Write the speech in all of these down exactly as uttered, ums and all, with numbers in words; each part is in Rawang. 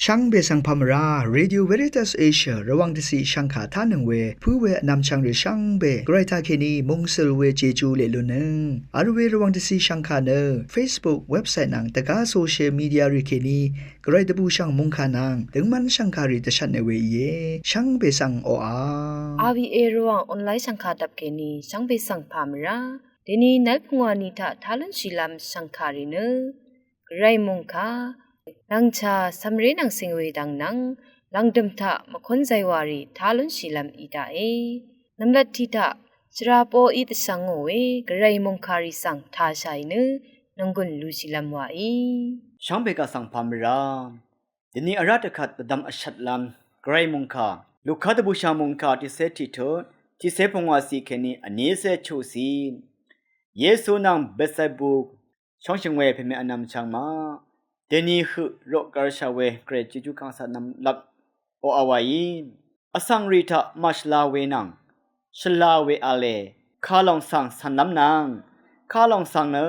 Shvngbe svng pà mvrá, Radio Veritas Asia Rvwàng dvciq shvngkà tánøng we pǿ we vnvmchvng rì shvngbe Gvray taqkèní mungsøl we Jeju leq lunnøng vl we Rvwàng dvciq shvngkà nø Facebook, website nvng dvgá social media rì kèní Gvray dvbùshv̀ng mòngkà nvng døngmv́n shv̀ngkàrì dvshvtnø we íe. Shvngbe svng oqà. Aviero ang online shv̀ngkà dvp kèní shvngbe svng pà mvrá. Dèní nv́l pungwà ni taq tá lúnshìlv́m shv̀ngkàrì nø Gvray mòngkà, lv̀ngchà cv̀mré nvng cìng we dvng nvng lv̀ngdø̀m taq mvkún zaywàrì tá lúnshìlv́m í daqe. Nv̀mlat tiq taq shvra poqí dvshvngò we Gvray mòngkàrì svng tàshàì nø nònggùn lushìlv́m wàí. Shvngbe kaq svng pà mvrá. Dèní vrá dvkvt dvdvm vshvtlv́m Gvray mòngkà Luka dvbùshv̀ng mòngkà tiqcé tiq tut, tiqcé pungwàcì kèní vnícé chuqcì. Yesu nvng Betsaida bø shóngshø̀ng we pèmè vnvmchvng maq dèní høq roq gvrsha we Gvray Jejú kàngcvt nvmlap oqà wàí. Vsvng rì taq màshvla we nvng shvla we v̄le. Kalòng svng cv̀nlv́m nvng kalòng svng nø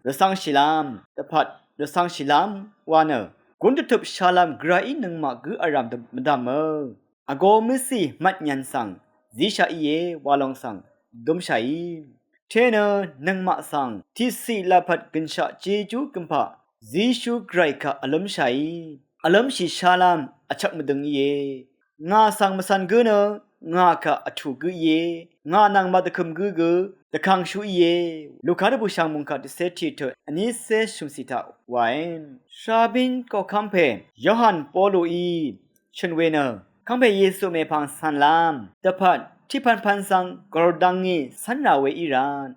rvcv̄ngshìlv́m dvpvt rvcv̄ngshìlv́m wa nø gún dvtøp shalv́m Gvrayí nøngmaq gǿ vrv̀m mvdv̀mø vgō møsì mvtnyv̄n svng zíshaq íe wa lòng svng dúmshàí. Te nø nøngmaq svng tiqciq laqpvt gø̀nshaq Jejú gø̀mpaq zíshú Gvray kaq vlǿmshàí. Vlǿmshì shalv́m vchvk mvdøng íe. Ngà svng mvcv̄n gǿ nø ngà kaq vtù gǿ íe. Ngà nvng màdvkø̀m gǿ gø dvkangshú íe. Luka dvbùshv̀ng mòngkà tiqcé tiq tut vnícé shø̀mcì taq wàe. Shabín koqkv́m pè Yohan Poluí shø̀n we nø kàngpè Yesu mèpvng cv̀nlv́m dvpvt tiqpv̄npv̄n svng gòrdvng ngí cv́nrà we í rvt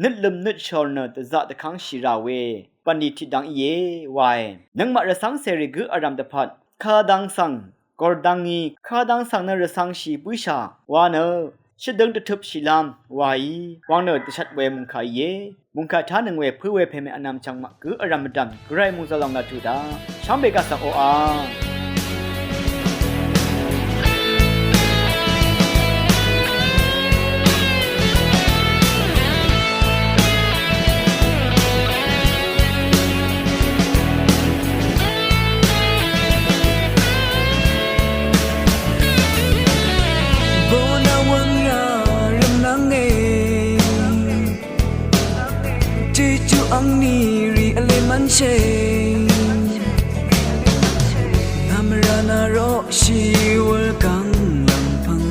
nøtlø̀m nøtshòr nø dvzaq dvkv́ngshì rà we bv̀nlì tiqdvng íe wae. Nøngmaq rvcv́ngcèrì gǿ vrv̀m dvpvt kadvng svng gòrdvng ngí kadvng svng nø rvcv́ngshì bǿshà wa nø shvdøng dvtøpshìlv́m wàí wvng nø dvshvt we mòngkà íe. Mòngkà tánøng we pǿ we pèmè vnvmchvng maq gǿ vrv̀m mvdv̀m Gvray mòngzv̄l lòng laq tuq daq shvngbe kaq svng oqà. Bonawang ya rvmnange Jeju angni rì vle mvnshì. Nvmrana roqshì wurgang lv̀ngpv̀ng.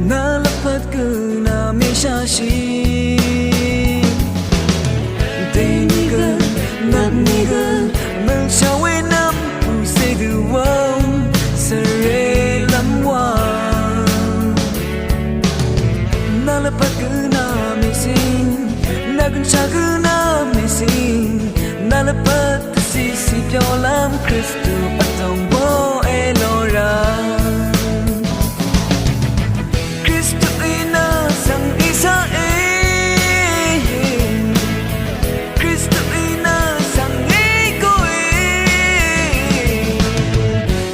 Nvlvpat gø nvmèshashì. Dèní gø, nvpní gø, mvlsha we nvmpù cè dø wvng, svre lv́m wa. Nvlvpat gø nvmèsing, nvgønshaq gø nvmèsing, nvlvpat dvcìcì pyoqlv́m Kristu vtòng boqe lora. Kristuí nà svng ísaqe. Kristuí nà svng ígóe.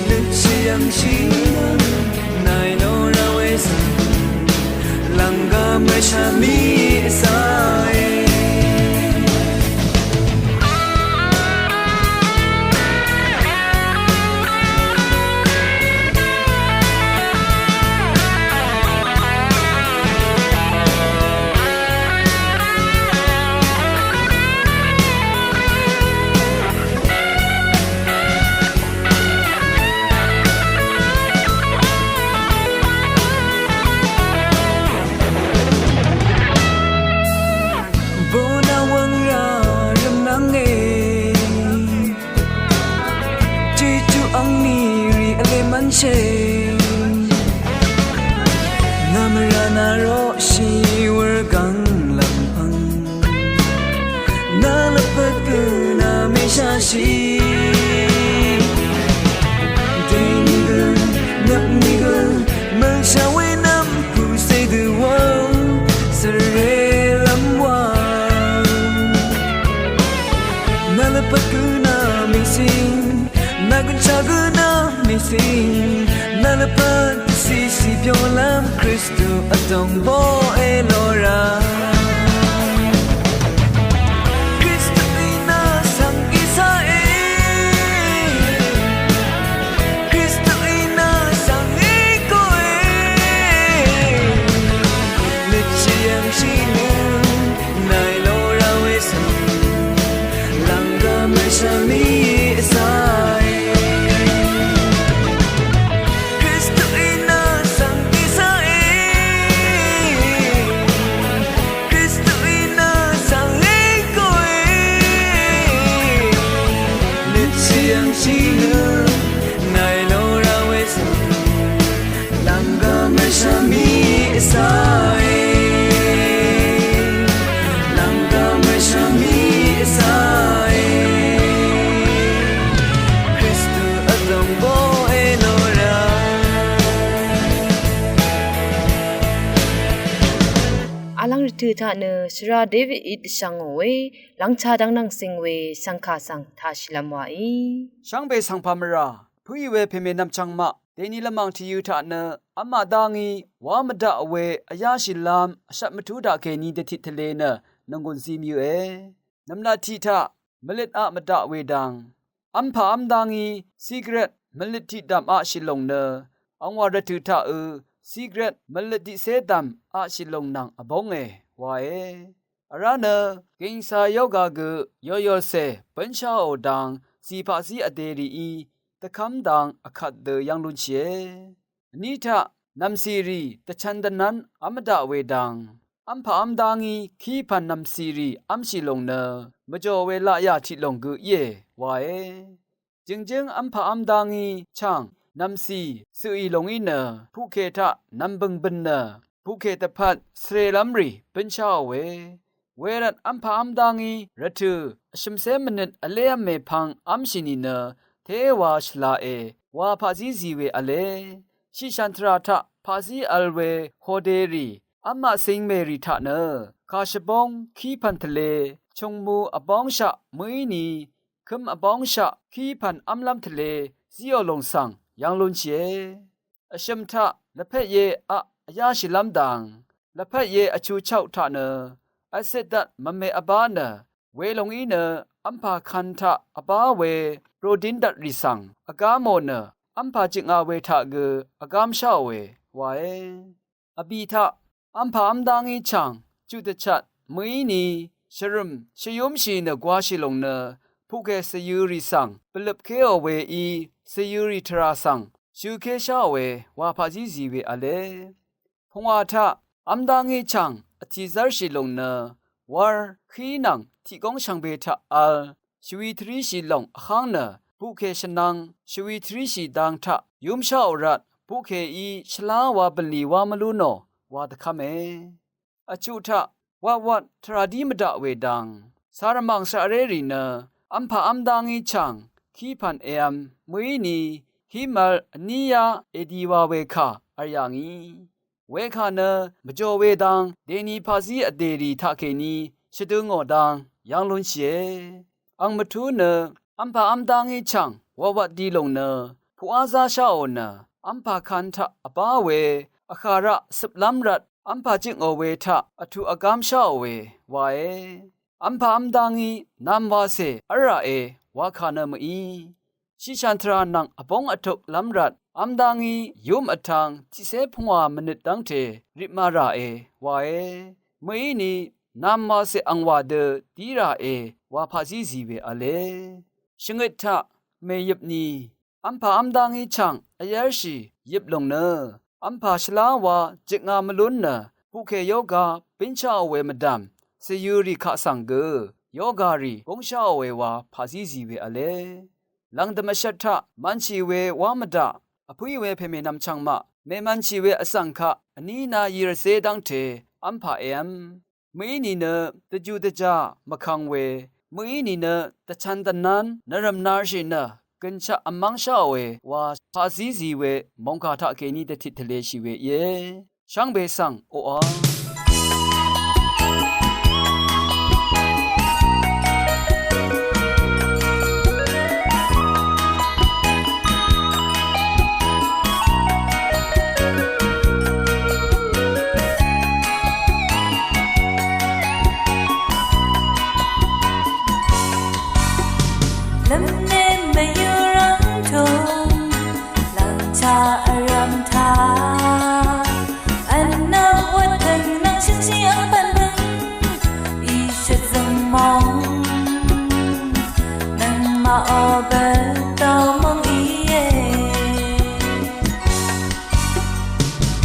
Nøtshì yv̀ngshì nvng nàì lora we svng lv̀nggvm we shvmí vsaqe. Bonawang ra rvmnange. Jeju angni rì vle mvnshì. Nvmrana roqshì wurgang lv̀ngpv̀ng. Nvlvpat gø nvmèshashì. Dèní gø, nvpní gø, mvlsha we nvmpù cè dø wvng, svre lv́m wa. Nvlvpat gø nvmèsing, nvgønshaq gø nvmèsing, nvlvpat dvcìcì pyoqlv́m Kristu vtòng boqe lora. Kristuí nà svng ísaqe. Tø taq nø shvra Davidí dvshvngò we lvngcha dvng nvng cing we shvngkà svng taq shìlvm wàí. Shvngbe svng pà mvrà pǿì we pèmè nvmchvng maq dèni lvmàng tvyø̄ taq nø v́m maq dá ngí wá mvdaq we vyáshìlv́m vshvt mvtú daqkèní dvtit tvlē nø nònggùn zí mvyǿe. Nv̀mlat tiq taq mvløt aq mvdaq we dang v́mpà v́m dá ngí sigaret mvløt tiqdv̀m aqshì lòng nø angwà rvtø̀ taq ø sigaret mvløt tiqcé dv̀m aqshì lòng nvng vbónge wae. Vrá nø gingsa yoga gø yoyòcè bǿnsháò dang zì paqzí vdè rìí dvkv́m dang vkvt dø yv́ng lúnshìe. Vní taq nv̀mcìrì dvchv̄n dvnv́n v́m mvdaq we dang v́mpà v́m dá ngí kí pv̀n nv̀mcìrì v́mshì lòng nø mvjò we laqyà tiq lòng gø íe wae. Jø̀ngjǿng v́mpà v́m dá ngí chàng nv̀mcì cø̀ì lòngí nø puqkè taq nv̀mbø̀ng bø̀n nø puqkè dvpvt svrelv́m rì bǿnsháò we. Wervt v́mpà v́m dá ngí rvtø̀ vshø̀mcé mvnøt vlév́m mèpvng v́mshì nìnø téwa shvlae wa paqzí zì we v̄le. Shiqshàn tvrà taq paqzí vl we hoderì v́m maq cingmèrì taq nø kàshvbóng kí pv̀n tvlē chungmu vbóngshaq mø̀íni køm vbóngshaq kí pv̀n v́mlv́m tvlē zíò lòng svng yv́ng lúnshìe. Vshø̀m taq lvpetye aq vyáshìlv́m dang lvpetye vchu chauq taq nø vcøt dvt mvme vbá nø welòng í nø v́mpà kan taq vbá we rodin dvtrì svng vgámò nø v́mpà jøknga we taq gø vgámsháòe wae. Vbì taq v́mpà v́m dá ngí chàng juq dvchvt mø̀íni shvrø̀m shvyúmshì nø gwashì lòng nø puqkè cvyø̄rì svng bvløpkéò weí cvyø̄rì tvrà svng shø̄késháòe wa paqzí zì we v̄le. Pungwà taq v́m dá ngí chàng vtì zv́rshì lòng nø wv̄r hí nvng tiqgóng shvngbe taq v̄l shvwi tvríshì lòng vháng nø puqkè shvnvng shvwi tvríshì dang taq yúmsháò rvt puqkèí shvlá wa bv̀nlì wá mvlú nò wa dvkv́me. Vchuq taq watwat tvrà dí mvdaq we dang carvmàng shaqrérì nø v́mpà v́m dá ngí chàng kí pv̀n èvm mø̀íni hímvl vní yá èdi wa we kà v̄l yà ngì. Wekà nø mvjò we dang dèni paqzí vdèrì taqkèní shvdøngò dang yv́ng lúnshìe. Ang mvtú nø v́mpà v́m dá ngí chàng wawvt di lòng nø puqá zásháò nø v́mpà kan taq vbá we vhàraq cøplv́m rvt v́mpà jøkngò we taq vtuq vgámsháòe wae. V́mpà v́m dá ngí nam wacè v́l ràe wakà nø mø̀í. Shiqshàn tvrà nvng vbóng vtuklv́m rvt v́m dá ngí yúm vtvng tiqcé pungwà mvnøt dv́ngte ripma ràe wae. Mø̀íni nam wacè angwà dø dí ràe wa paqzí zì we v̄le. Shvngøt taq mèyøp ni v́mpà v́m dá ngí chàng vyv́rshì yøp lòng nø v́mpà shvlá wa jøknga mvlún nø puqkè yoga bínsháò we mvdv̀m cvyø̄rì kaq svng gø yogarì búngsháò we wa paqzí zì we v̄le. Lv̀ngdø̀m vshvt taq mv̄nshì we wá mvdaq vpǿì we pèmè nvmchvng maq mèmv̄nshì we vsvng kaq vní na yì rvzé dv́ngte v́mpà èv́m mø̀í nìnø dvju dvjà mvkvng we mø̀í nìnø dvchv̄n dvnv́n nvrø̀m narshì nø gø̀nshaq vmv́ngsháòe wa paqzí zì we mòngkà taqkèní dvtit tvleshì we íe. Shvngbe svng oqà lvmne mvyurvng tong lvngcha vrvm ta vnvm wvtøng nvng shøngshi angpvn døng ishøt zøng mong nvng ma o bvt dao mong iye.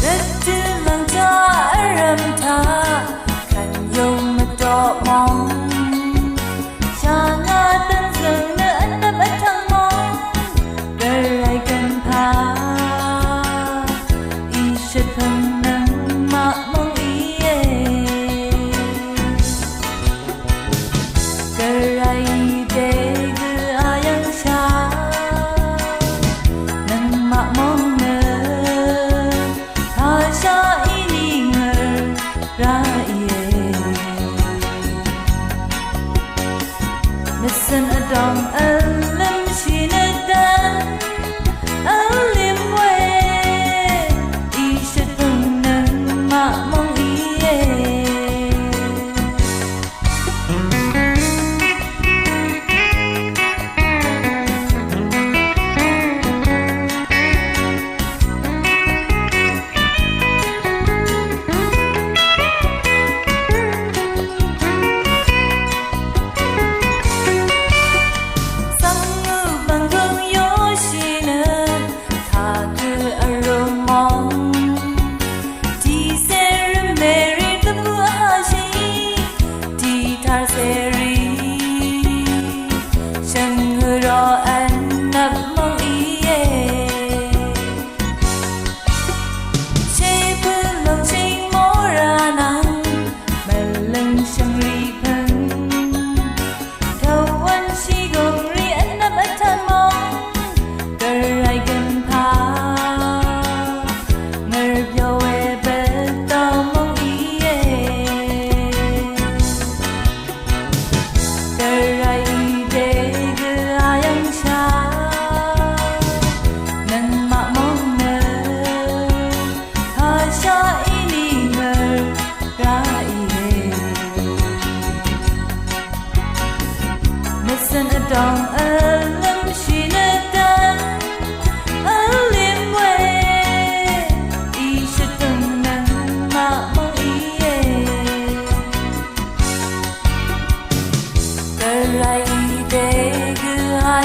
Rvtø lvngcha vrvm ta kvn yong mvdoq mong shanga dvnzøng nø vnvm vtvng mong gvray gvnpa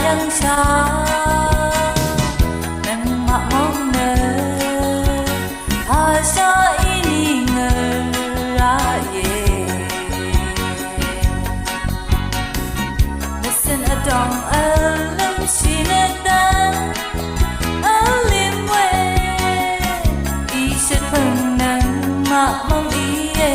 Yv̀ngshà nøngmaq móng nø pàshá í nìngø̀ raqìe. Mvcø̀n vdòng vlǿmshì nø dv́n vlím we í shvtpø̀ng nøngmaq móng íe.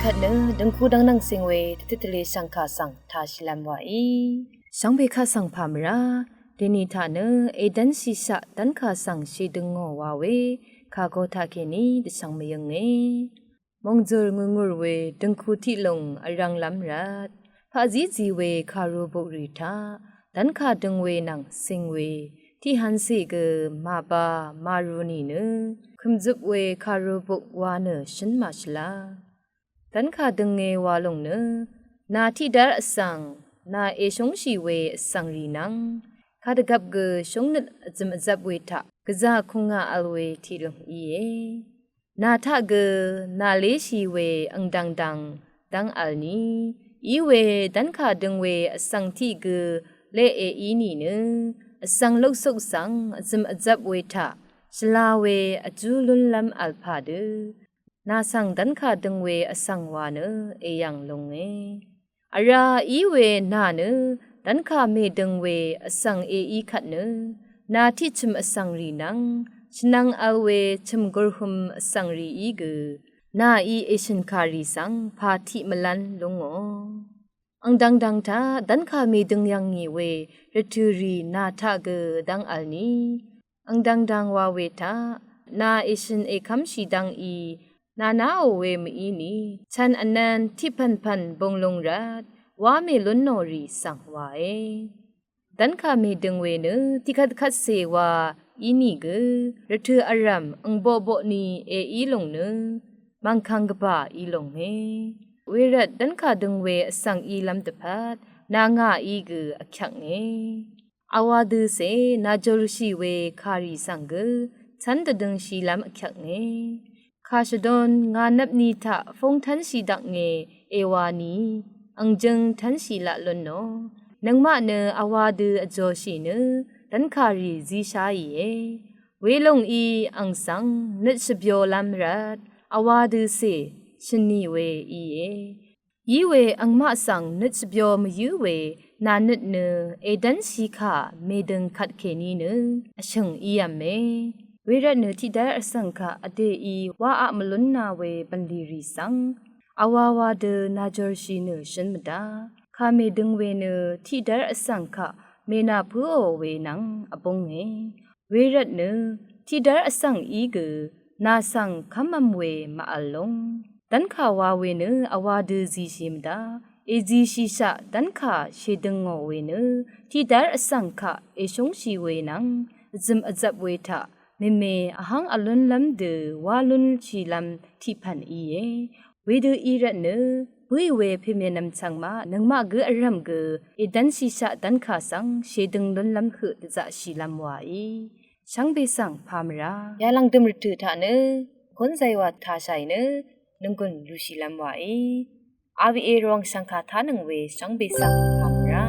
Kvt nø døngku dv́ng nvng sing we tvtøt tvlē shv̀ngkà svng tāshìlv́m wàí. Shvngbe kaq svng pà mvrá dèní taq nø èdv́nshìshaq dv́nkà svng shèdøngò wa we kàgo taqkèní dvshvng mvyønge. Mòngzø̀r ngùrngùr we døngku tiqlùng vrv̄nglv́m rvt paqzízi we kàrubuk rì taq dv́nkà døng we nvng sing we tiqhvncè gø màba màru nìnø kø̀mzøp we kàrubuk wa nø shǿn màshvla. Dv́nkà dønge wa lùng nø nà tiqdv́r vsvng nà èshúngshì we vsvng rì nvng kadvgvp gø shúngnøt vzø̀m vzvp we taq gvzà kùngà vl we tiqlùng íe. Nà taq gø nà léshì we angdv̀ngdv̀ng dv́ng vl ni í we dv́nkà døng we vsvng tiq gø leq èí nìnø vsvng luksuk svng vzø̀m vzvp we taq shvla we vjú lúnlv́m vl pà dø nà svng dv́nkà døng we vsvng wa nø èyv̀ng lúnge. Vrá í we nà nø dv́nkà mèdøng we vsvng èí kvt nø nà tiqchø̀m vsvng rì nvng shvnvng vl we chø̀m gurhøm vsvng rìí gø nàí èshø̀nkà rì svng pà tiq mvlv́n lúngò. Angdv̀ngdv̀ng taq dv́nkà mèdøng yv̀ngì we rvtø̀ rì nà taq gø dv́ng vl ni angdv̀ngdv̀ng wa we taq nà èshø̀n èkv́mshì dv́ngí nà naò we mvíni chv̀n vnv̄n tiqpv̀npv̀n būng lūng rvt wá mèlúnnò rì svng wàe. Dv́nkà mèdøng we nø tiqkvtkvtcè wa ínìgø rvtø̀ vrv̀m angboqboq ni èí lùng nø mv̀ngkv̀ng gvbà í lúnge. Wervt dv́nkà døng we vsvng ílv́m dvpvt nà ngàí gø vkyvknge. Vwā døcè nàjòrshì we kàrì svng gø cv́n dvdøngshìlv́m vkyvknge. Kà shvdun ngà nvpni taq fúng tv́nshì daknge èwā ni angjøng tv́nshì laq lúnnò. Nøngmaq nø vwā dø vjòshì nø dv́nkà rì zísháìe. Welùng í ang svng nøt shvbyolv́m rvt vwā døcè shø̀nì we íe. Í we angmaq svng nøt shvbyo mvyǿ we nà nøt nø èdv́nshì kà mèdøng kvtkèní nø vshø̀ng ív̄me. Wervt nø tiqdv́r vsvng kaq vdèí wáaq mvlúnna we bv̀nlì rì svng vwā wā dø nàjòrshì nø shǿn mvdá. Kà mèdøng we nø tiqdv́r vsvng kaq mènàpǿò we nvng vbúnge. Wervt nø tiqdv́r vsvng í gø nà svng kv́mv̄m we màvl lúng. Dv́nkà wā we nø vwā dø zishì mvdá. Èzishìshaq dv́nkà shèdøngò we nø tiqdv́r vsvng kaq èshúngshì we nvng vzø̀m vzvp we taq mèmè vhv́ng vlúnlv́m dø wá lúnshìlv́m tiqpv̀n íe. Wedø í rvt nø bǿì we pèmènvm chvngmaq nøngmaq gǿ vrv̀m gø èdv́nshìshaq dv́nkà svng shèdøng lúnlv́m høq dvzaqshìlv́m wàí. Shvngbe svng pà mvrá yalv̀ngdø̀m rvtø̀ taq nø kúnzay wà tashàì nø nònggùn lushìlv́m wàí. Rvwàng shv̀ngkà tánøng we shvngbe svng pà mvrá.